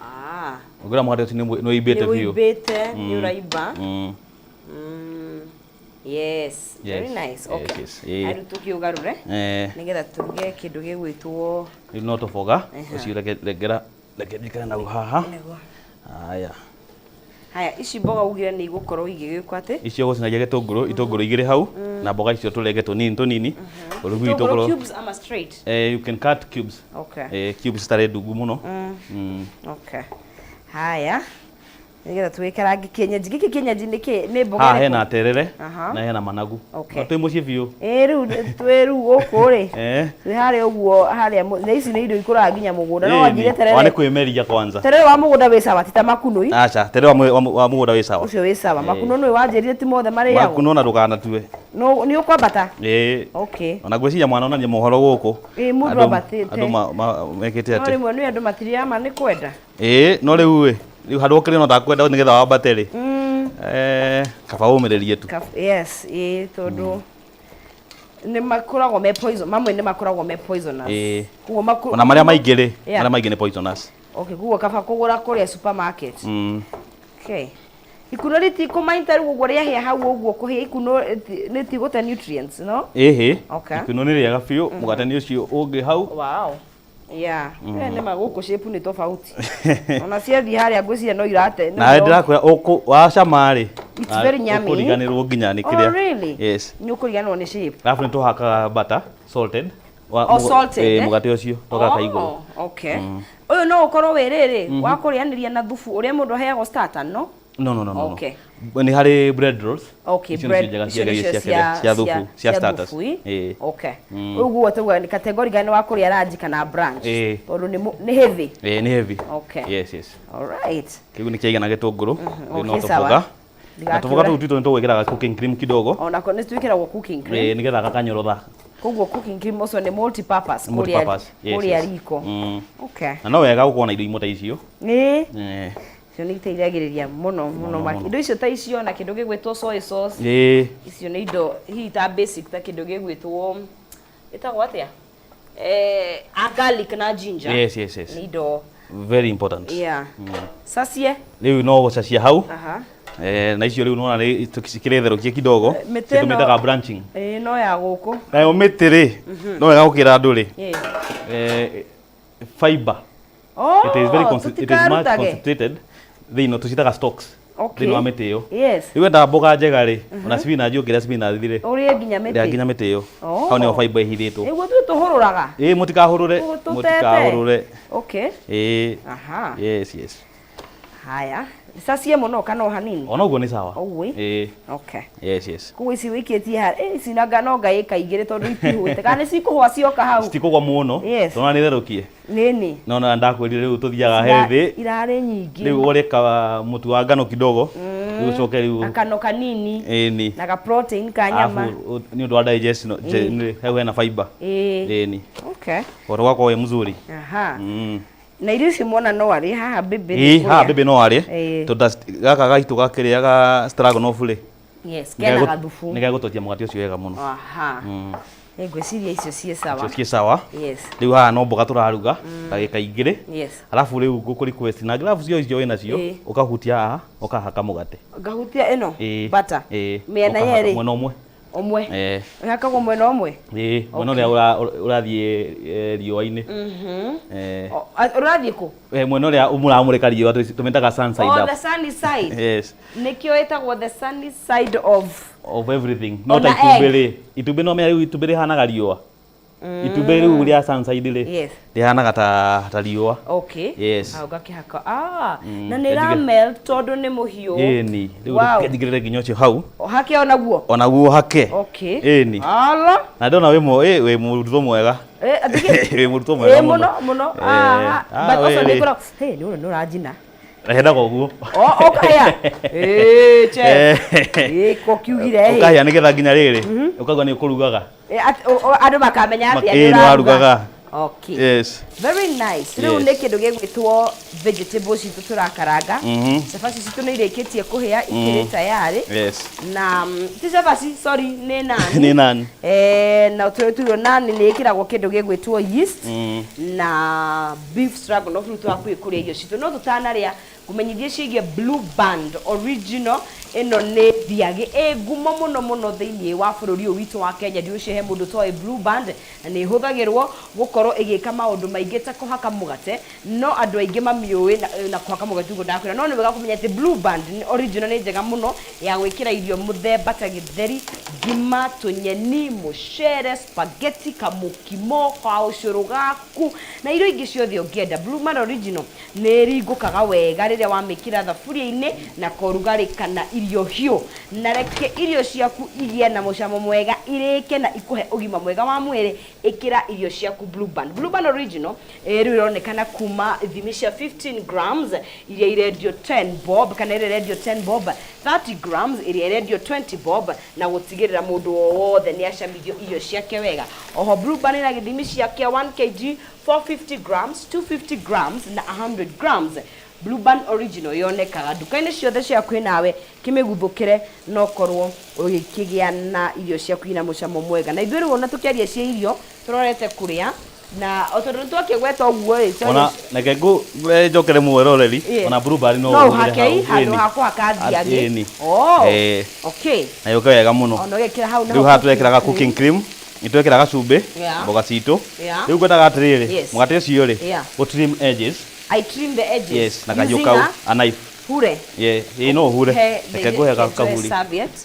Ah. Ũngĩra mũgate ũcio nĩ ũimbĩte Nĩ biũ. ũimbĩte, nĩ ũraimba. Yes. Very Yes. nice. Yes, Okay. yes. Ĩĩ. Rĩu tũkĩũgarũre Eh. nĩgetha tũruge kĩndũ gĩgwĩtwo Rĩu no tũboga ũcio reke rengera reke njikare nau haha. nĩguo. Haya. Haya, ici mboga ugire nĩ igũkorwo igĩgĩkwo atĩ Icio gũcinagia gĩtũngũrũ, itũngũrũ igĩrĩ hau na mboga icio tũrenge tũnini tũnini. Ũrugi witũ Gĩtũngũrũ ũkorwo cubes ama straight? Eh, you can cut cubes. Okay. Eh, cubes citarĩ ndungu mũno. Okay. Haya. Nĩgetha tũgĩkarange kĩenyenji. Gĩkĩ kĩenyenji nĩ kĩ? Nĩ mboga Haha ĩrĩkũ? hena terere Aha. na hena managu. Okay. Na twĩ mũciĩ biũ. Ĩĩ rĩu twĩ rĩu gũkũ rĩ. Eh. Twĩ harĩa ũguo harĩa na ici nĩ indo ikũraga nginya mũgũnda. No wanjire Ĩni. terere. Wa nĩ kwĩmeria kwanza. Terere wa mũgũnda wĩ sawa ti ta makunũi. Aca, terere wa mũgũnda wĩ sawa. Ũcio wĩ sawa. Makunũ nĩ wanjĩrire ti mothe marĩagwo. Makunũ na ndũkanatue. No nĩ ũkwambata? Ĩĩ. Okay. Ona ngwĩciria mwanonania mohoro gũkũ. Ĩĩ, mũndũ ambatĩte. Andũ mekĩte No atĩ. rĩmwe nĩ andũ matirĩaga ma nĩ kwenda. Ĩĩ, no rĩu ĩ, rĩu handũ ũkĩrĩ no ndakwenda nĩgetha wambate rĩ. Eh, kaba ũmĩrĩrie tu. Yes, ĩĩ tondũ nĩ makoragwo me poison, mamwe nĩ makoragwo me poisonous. Ĩĩ. Koguo Ona marĩa maingĩ rĩ, Yeah. marĩa maingĩ nĩ poisonous. Okay, koguo kaba kũgũra kũrĩa supermarket. Okay. Ikuno rĩtikũmainta rĩu ũguo rĩahĩa hau ũguo kũhĩa ikuno rĩtigũte nutrients, no? Ĩhĩ. Okay. Ikuno nĩ rĩega biũ, mũgate nĩ ũcio ũngĩ hau. Wow. Yeah. Mm. Nĩ ma gũkũ shape nĩ tofauti. Ona ciathiĩ harĩa ngwĩciria no irate. no Na ndĩrakwĩra ũkũ wacama rĩ. It's very yummy. Ũkũriganĩrwo nginya nĩ Oh, kĩrĩa. really? Yes. Nĩ ũkũriganĩrwo nĩ shape. Alafu nĩ tũhakaga butter salted. Oh, salted, Ĩĩ, eh? mũgate ũcio tũgaka igũrũ. Oh, okay. Ũyũ no ũkorwo wĩ rĩrĩ wa kũrĩanĩria na thubu ũrĩa mũndũ aheagwo starter, no? No, no, no, no. Okay. No. Nĩ harĩ bread rolls. Okay, Icio bread. nĩcio njega icio cia nĩcio cia kĩrĩa, cia thubu, cia starters. thubu, ĩ? Ĩĩ. Okay. Ũguo tauga nĩ category gani wa kũrĩa lunch kana brunch. Ĩĩ. Tondũ nĩ nĩ heavy. Ĩĩ, nĩ heavy. Okay. Yes, yes. All right. Kĩu nĩ kĩaigana gĩtũngũrũ. Rĩu no Okay, sawa. tũboga. Na tũboga Ndigakĩũre. tũu twitũ nĩ tũgwĩkĩraga cooking cream kidogo. Onako nĩ twĩkĩragwo cooking cream. Ĩĩ, nĩgetha gakanyorotha. Koguo cooking cream ũcio nĩ multi purpose kũrĩa Multi-purpose. Yes, kũrĩa yes. riko. Okay. Na no wega gũkorwo na indo imwe ta icio. Ĩĩ. Eh. Icio nĩ iteithagĩrĩria mũno mũno Mũno, mũno. Indo icio ta icio na kĩndũ gĩgwĩtwo soy sauce. Ĩĩ. Icio nĩ indo hihi ta basic ta kĩndũ gĩgwĩtwo ĩtagwo atĩa? A garlic na ginger. Yes, yes, yes. Nĩ indo Very important. yeah. Sacie. Rĩu no gũcacia hau. Aha. Eh, na icio rĩu nona nĩ cikĩrĩtherũkie kidogo. Mĩtĩ ĩno- Citũmĩtaga branching. Ĩĩ no ya gũkũ. Nayo mĩtĩ rĩ, no wega gũkĩra andũ rĩ. Ĩĩ. Eh, fiber. Oh, It is very it is much tũtikarutage. concentrated thĩinĩ tũcitaga stocks Okay. thĩinĩ wa mĩtĩ ĩyo. Yes. Rĩu wendaga mboga njega rĩ, ona spinach ũngĩrĩa spinach rĩ, Ũrĩe nginya rĩa mĩtĩ. nginya mĩtĩ ĩyo. Oh. Hau nĩho fiber ĩhithĩtwo. Nĩguo tũĩ tũhũrũraga. Ĩĩ mũtikahũrũre, Tũtete. mũtikahũrũre. Okay. Ĩĩ. Aha. Yes, yes. Haya. Sacie mũno kana o hanini? Ona ũguo nĩ sawa. Ũguo ĩ? Ĩĩ. Okay. Yes, yes. Koguo ici wĩikĩtie haha, ici nanga no ngaĩka igĩrĩ tondũ itihũĩte. Kana nĩ cikũhũa cioka hau? Citikũgwa mũno. Yes. Tondũ nĩ therũkie. Nĩni. No na ndakwĩrire rĩu tũthiaga healthy. Irarĩ nyingĩ. Rĩu ũreka mũtu wa ngano kidogo. Rĩu ũcoke rĩu Na kano kanini. ĩni. Na ga protein ka nyama. Alafu nĩ ũndũ wa digest hau hena fiber. Ĩĩ. Ĩni. Okay. Ũhoro wakwa wĩ mzuri. Aha. Na irio ici mwona no arĩe haha mbĩmbĩ nĩ Ĩĩ, haha kũrĩa. mbĩmbĩ no arĩe. Ĩĩ. Tondũ gaka gaitũ gakĩrĩaga stroganoff rĩ. Yes, kena gathubu. Nĩ gegũtotia mũgate ũcio wega mũno. Aha. Ĩ ngwĩciria icio ciĩ sawa. Icio ciĩ sawa. Yes. Rĩu haha no mboga tũraruga ndagĩka igĩrĩ. Yes. Alafu rĩu ngũkũ request na glavu cio icio wĩnacio Ĩĩ. ũkahutia haha ũkahaka mũgate. Ngahutia ĩno Ĩĩ. butter. Ĩĩ. Mĩena Ũkahaka yerĩ. Mwena ũmwe. Ũmwe. Eh. Ũhakagwo mwena ũmwe? Ĩĩ, mwena ũrĩa ũrathiĩ riũa-inĩ. Eh. Ũrathiĩ kũ? Mwena ũrĩa mũramũrĩka riũa tũmĩtaga sun side Oh, up. the sunny side. Yes. Nĩkĩo ĩtagwo the sunny side of Of everything. No ta Ona itumbĩ egg. rĩ, itumbĩ no menya rĩu itumbĩ rĩhanaga riũa. Itumbĩ rĩu rĩa sun side rĩ, Yes. rĩhanaga ta riũa. Okay. Yes. Ah, ũgakĩhaka. Ah, na nĩ Kenjige- ramel tondũ nĩ mũhiũ. Ĩni, rĩu Wow. kenjigĩrĩre nginya ũcio hau. Hake onaguo? Onaguo hake. Okay. Ĩni. Ala. Na ndona wĩ mũrutwo mwega. Eh, athige. Wĩ mũrutwo mwega Eh, mũno. mũno mũno. Eh, Ah, ah, but also we nĩ rĩ. ngoragwo, hey, nĩ ũrona nĩ ũranjina. Hendaga ũguo. O, ũkahĩa. Eh, chef. Eh, ko kiugire eh. Ũkahĩa nĩgetha nginya rĩrĩ, ũkaigua nĩ ũkũrugaga. Eh, andũ makamenya atĩa Ĩĩ, nĩ nĩ warugaga. Okay. Yes. Very nice. Rĩu Yes. nĩ kĩndũ gĩgwĩtwo vegetables citũ tũrakaranga. Cabaci citũ nĩ irĩkĩtie kũhĩa ikĩrĩ tayarĩ. Yes. Na ti cabaci, sorry, nĩ nani. Nĩ nani. Eh, na tũrĩ nani nĩ ĩkĩragwo kĩndũ gĩgwĩtwo yeast na beef stroganoff rĩu twakuĩ kũrĩa irio citũ no tũtanarĩa ngũmenyithie ciĩgiĩ Blue Band original ĩno nĩ thiagĩ ĩ ngumo mũno mũno thĩinĩ wa bũrũri ũyũ witũ wa Kenya ndiũciĩ he mũndũ toĩ Blue Band na nĩ ĩhũthagĩrwo gũkorwo ĩgĩka maũndũ maingĩ ta kũhaka mũgate no andũ aingĩ mamiũĩ na kũhaka mũgate ũguo ndakwĩra no nĩ wega kũmenya atĩ Blue Band nĩ original nĩ njega mũno ya gwĩkĩra irio mũthemba ta gĩtheri ngima tũnyeni mũcere spaghetti kamũkimo kaũcũrũ gaku na irio ingĩ ciothe ũngĩenda. Blue Band original nĩ ĩringũkaga wega rĩrĩa wamĩkĩra thaburia-inĩ na korugarĩ kana irio hiũ na reke irio ciaku igĩe na mũcamo mwega irĩke na ikũhe ũgima mwega wa mwĩrĩ ĩkĩra irio ciaku Blue Band. Blue Band original rĩu ĩronekana kuma ithimi cia 15 grams iria irendio 10 bob kana ĩrĩa irendio 10 bob 30 grams ĩrĩa irendio 20 bob na gũtigĩrĩra mũndũ o wothe nĩ acamithio irio ciake wega. Oho Blue Band ĩna gĩthimi cia 1 kg 450 grams 250 grams na 100 grams. Blue Band original yonekaga nduka-inĩ ciothe cia hakuhĩ nawe kĩmĩguthũkĩre na ũkorwo ũgĩkĩgĩa na irio ciaku ina mũcamo mwega. Na ithuĩ rĩu ona tũkĩaria cia irio tũrorete kũrĩa na o tondũ nĩtwakĩgweta ũguo rĩ, Ona reke njokere mweroreri, Yeah. ona Blue Band no no ũhũthĩre ũhake hau, handũ ĩni. ha kũhaka thiagĩ. Ĩni. Oh, Eh. okay. Na yũke wega mũno. Ona ũgekĩra hau Rĩu naho haha cooking twekĩraga cream. cooking cream, nĩ twekĩra gacumbĩ, Yeah. mboga citũ. Yeah. Rĩu ngwendaga atĩrĩrĩ, Yes. mũgate ũcio rĩ, Yeah. ũ trim edges. I trim the edges. Yes, na kahiũ Using kau, a a knife. hure. Yeah, ĩĩ no ũhure. He, Reke ngũhe kahuri. serviette.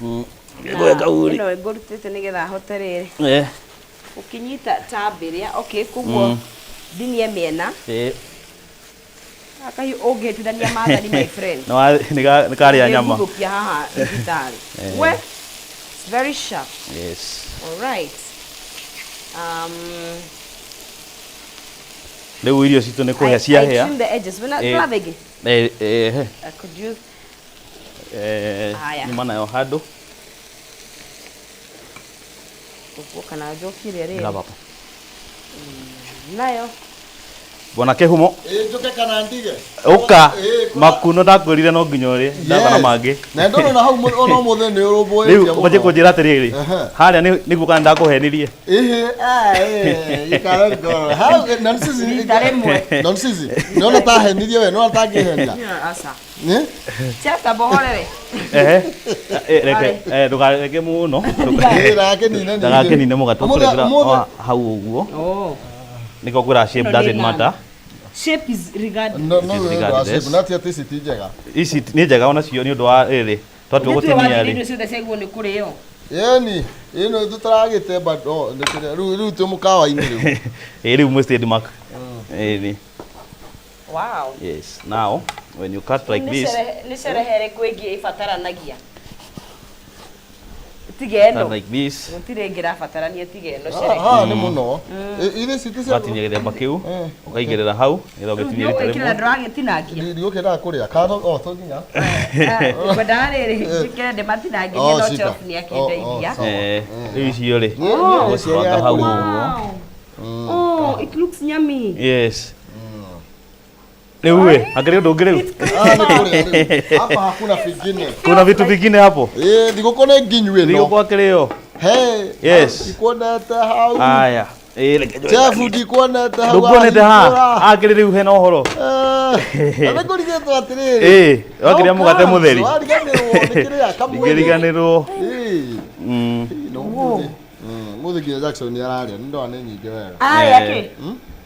Reke ngũhe kahuri. Ĩno ngũrutĩte nĩgetha hote rĩrĩ. Eh. Ũkĩnyita tambĩrĩa, okay, koguo ndinie mĩena. Eh. Kahiũ ũngĩhĩtithania maathani my friend. Nĩ karĩa nyama. Nĩngũthũkia haha thibitarĩ. Eh. We, it's very sharp. Yes. All right. Rĩu irio citũ nĩ kũhĩa I ciahĩa. trim the edges. Wena Eh. tũratha ĩngĩ? Eh, eh, he. I could use Eh, Haya. nyuma nayo handũ. ũguo kana njokire rĩrĩ. Grab hapa. Nayo. Bwana Kĩhumo. Ĩ njũke kana ndige? Ũka Ĩ, makuno ndakwĩrire no nginya ũrĩe ndaba na Yes. mangĩ. Na ndona hau ona ũmũthĩ nĩ ũrũmbũĩtie Rĩu mũno. ũbatiĩ kũnjĩra atĩrĩrĩ, Ehe. harĩa nĩguo kana ndakũhenirie. Ehe, ah, eh, ikara ngoro. Hau, na nĩ Rita rĩmwe. Na nĩ Nĩona tahenirie we, nĩona tangĩhenia. Aca. Nĩ? Chester bohorere. Ehe. Eh, reke eh, ndũkareke mũno. Ĩ, ndagakĩnine ningĩ. Ndagakĩnine mũgate Ũmũthĩ- ũkũrekera ũmũthĩ- hau ũguo. Oh. Nĩkĩo kwĩra shape Ĩno nĩ doesn't nani. matter. Shape is regardless. No, no, It is nĩ ũndũ wa regardless. shape, na ti atĩ ici ti njega. Ici nĩ njega onacio nĩ ũndũ wa rĩrĩ twatua gũtinia rĩ. Irio ciothe ciagwo nĩ kũrĩo. Ĩni, ĩno tũtaragĩte bado, nĩ kĩrĩa, rĩu twĩ mũkawa-inĩ rĩu. Ĩ rĩu mwĩ trademark. Ĩni. Wow. Yes. Now when you cut like Nĩ this, cerehe- nĩ cerehe ĩrĩkũ ĩngĩ ĩbataranagia? Tiga cut ĩno. like this. Gũtirĩ ĩngĩ ĩrabatarania tiga ĩno Ah, cerehe. ah, nĩ mũno. Ĩ, ici ti cia- Ũgatinia gĩthemba kĩu, Eh. ũkaigĩrĩra hau, nĩgetha ũgĩtinie rita Nĩũgwĩkĩra rĩmwe. ndũragĩtinangia. Ndigũkĩendaga kũrĩa. Kana oh, to nginya. Ngwendaga rĩrĩ njĩkĩre ndĩmatinangirie Oh, no shika. chef nĩakĩndeithia. Oh, oh, sawa. Eh, rĩu icio rĩ, Nĩ- nĩ ũgũcibanga hau kũrĩa. ũguo. Wow. Oh, it looks yummy. Yes. Rĩu ĩ, hakĩrĩ ũndũ ũngĩ rĩu? Ah, nĩ kũrĩa rĩu. Hapa hakuna vingine. Kuna vitu vingine hapo? Ĩ, thigũkũ nĩ nginyu ĩno. Thigũkũ akĩrĩ yo. Hey, Yes. ndikuonete hau. Aya. Ĩ, reke njoe Chef ndikuonete hau. Ndũkuonete haha? wahingũra. Akĩrĩ rĩu hena ũhoro. Eh, na nĩngũrigĩtwo atĩrĩrĩ. Ĩ, wakĩrĩa mũgate mũtheri. Wariganĩrwo nĩ kĩrĩa kamwĩrĩ. Ndingĩriganĩrwo. Ĩ. No mũthĩ. Mũthĩ nginya Jackson nĩ ararĩa, nĩ ndona nĩ nyingĩ wega. Arĩa kĩ?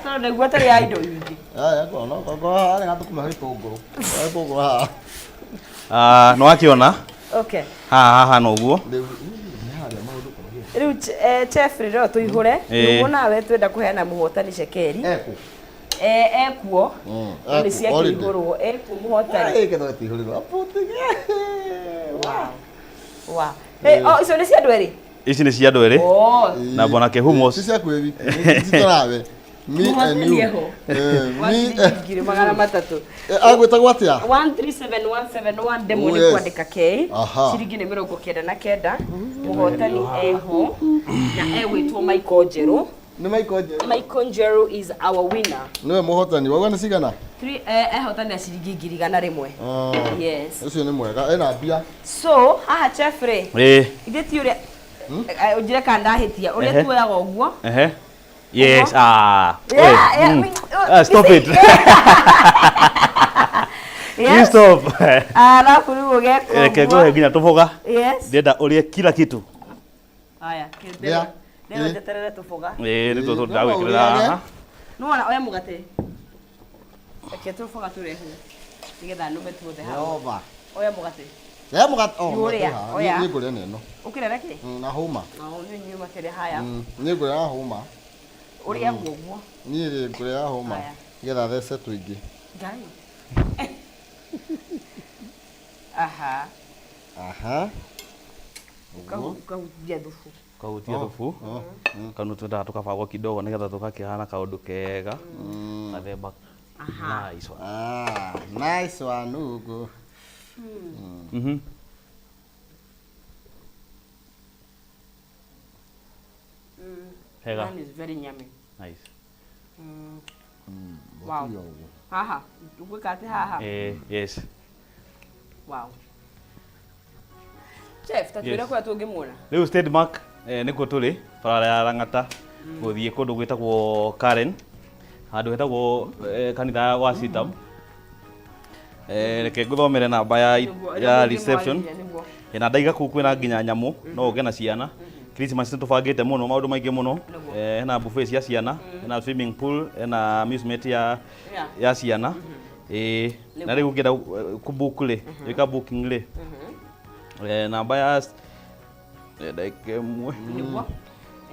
Tondũ nĩguo tũrĩ a indo nyingĩ. Aya, no ko harĩa gatũkuma gĩtũngũrũ. Gĩtũngũrũ haha. Ah, nĩ wakĩona? Okay. Haha haha noguo. Rĩu nĩ harĩa maũndũ kũrĩa. Rĩu chef rĩrĩa tũihũre, nĩguo nawe twenda kũheana mũhotani cekeri. Eko. Ekuo. No nĩ ciakĩihũrwo, ekuo mũhotani. Ĩ ketho ĩtihũrĩrwo. Aputige. Wow. Wow. Hey, oh, icio nĩ cia andũ erĩ? Ici nĩ cia andũ erĩ. Oh. Na bwana Kĩhumo. Ti ciaku wĩ wiki. Ti tũrawe. Me and you. Me. 300,300. Agwĩtagwo atĩa? 137171 ndemwe nĩ kwandĩka K. Ciringi nĩ 99. Mũhotani eho na egwĩtwo Michael Njeru. Nĩ Michael Njeru. Michael Njeru is our winner. Nĩwe mũhotani. Wauga nĩ cigana? Ehotanire ciringi 100,000. Yes. Ũcio nĩ mwega. Ena mbia. So, haha chef rĩ. Ĩĩ. Ithe ti ũrĩa ũnjĩre kana ndahĩtia. Ũrĩa tuoyaga ũguo. Ehe. Yes. Ah. Yeah, yeah. Stop it. You stop. Alafu rĩu ũgeka ũguo. Reke ngũhe nginya tũboga. Yes. Ndĩrenda ũrĩe kila kitu. Haya, ndĩrenda njeterere tũboga. Ĩĩ, nĩ tũtũ ndagwĩkĩrĩra haha. Nĩwona oya mũgate. Reke tũboga tũrehwo. Nĩgetha nũme tuothe haha. Jehova. Oya mũgate. Ya mũgate. Oh, Ũrĩa, oya. Niĩ ngũrĩa neno. Ũkĩrĩa na kĩ? Na hũma. Niĩ nyue makĩria haya. Niĩ ngũrĩa na hũma. Ũrĩa ũguo. Niĩ ngũrĩa na hũma. Nĩgetha thece tũingĩ. Ngai. Aha. Aha. Ukahutia thubu. Ukahutia thubu. Kanu twendaga tũkabangwo kidogo nĩgetha tũgakĩhana kaũndũ kega. Gathemba. Nice one. Ah, nice one ugo. Mhm. Hega. That is very yummy. Nice. Wow. Haha. Ũgwĩka atĩ haha? Yes. Wow. Chef, ta twĩre kũrĩa tũngĩmuona. Rĩu Stedmark nĩkuo tũrĩ barabara ya Lang'ata gũthiĩ kũndũ gwĩtagwo Karen, handũ hetagwo kanitha wa Sitam. Reke ngũthomere namba ya reception. Na ndaiga kũu kwĩna nginya nyamũ, no ũke na ciana. Christmas nĩ tũbangĩte mũno maũndũ maingĩ mũno. Hena buffet cia ciana, hena swimming pool, hena amusement ya ciana. Na rĩu ũngĩenda kũbook rĩ, gwĩka booking rĩ, namba ya ndagĩka ĩmwe. Nĩguo.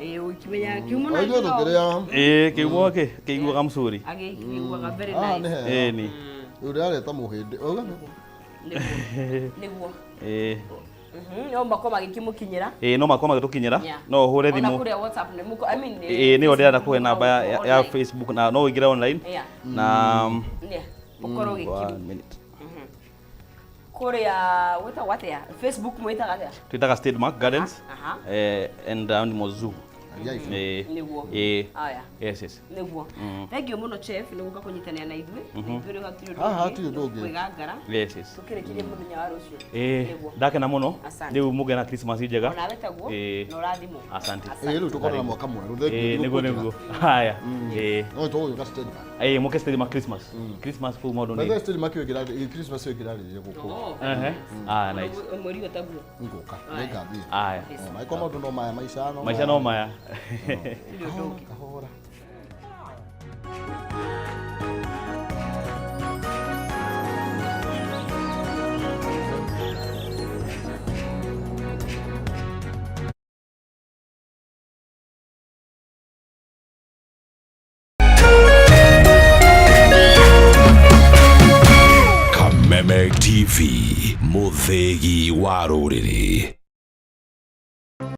Ũkĩmenya kiumo na Ithuĩ tũkĩrĩa. Kĩguo kĩ kĩiguaga mzuri. Agĩkĩiguaga very nice. nice. Ĩĩ ni. Rĩu ndĩrareta mũhĩndĩ. Nĩguo. No makorwo magĩkĩmũkinyĩra. Ĩĩ no makorwo magĩtũkinyĩra. No ũhũre thimũ. Ona kũrĩa WhatsApp nĩ mũko I mean. Ĩĩ nĩyo ndĩrenda kũhe namba ya Facebook na no ũingĩre online. Na ũkorwo ũgĩkĩ. Kũrĩa gwĩtagwo atĩa? Facebook mwĩtaga atĩa? Twĩtaga Stedmark Gardens and Animal Zoo. Nĩguo. Aya. Yes, yes. Nĩguo. Thank you mũno chef nĩ gũka kũnyitanĩra na ithuĩ. Ithuĩ rĩu hatirĩ ũndũ Haha hatirĩ ũndũ ũngĩ. Kwĩgangara. Yes, yes. Tũkĩrĩkĩrie mũthenya wa rũciũ. Ndakena mũno. Rĩu mũgĩe na Christmas njega. Onawe taguo. Na ũrathimwo. Asante. Rĩu tũkorwo na mwaka mwerũ. Thank you. Nĩguo nĩguo. Haya. No tũgũgĩũka Stedmark. Mũke Stedmark Christmas. Christmas kũu maũndũ nĩ. Stedmark ĩyo Christmas ĩyo ĩkĩrarĩrĩria gũkũ. Ah, nice. Mweri ũyũ taguo. Ngũka. Nĩngathiĩ. Haya. Maiko maũndũ no maya, maica no maya. Maica no maya. Kahora. Kameme TV, mũthĩgi wa rũrĩrĩ.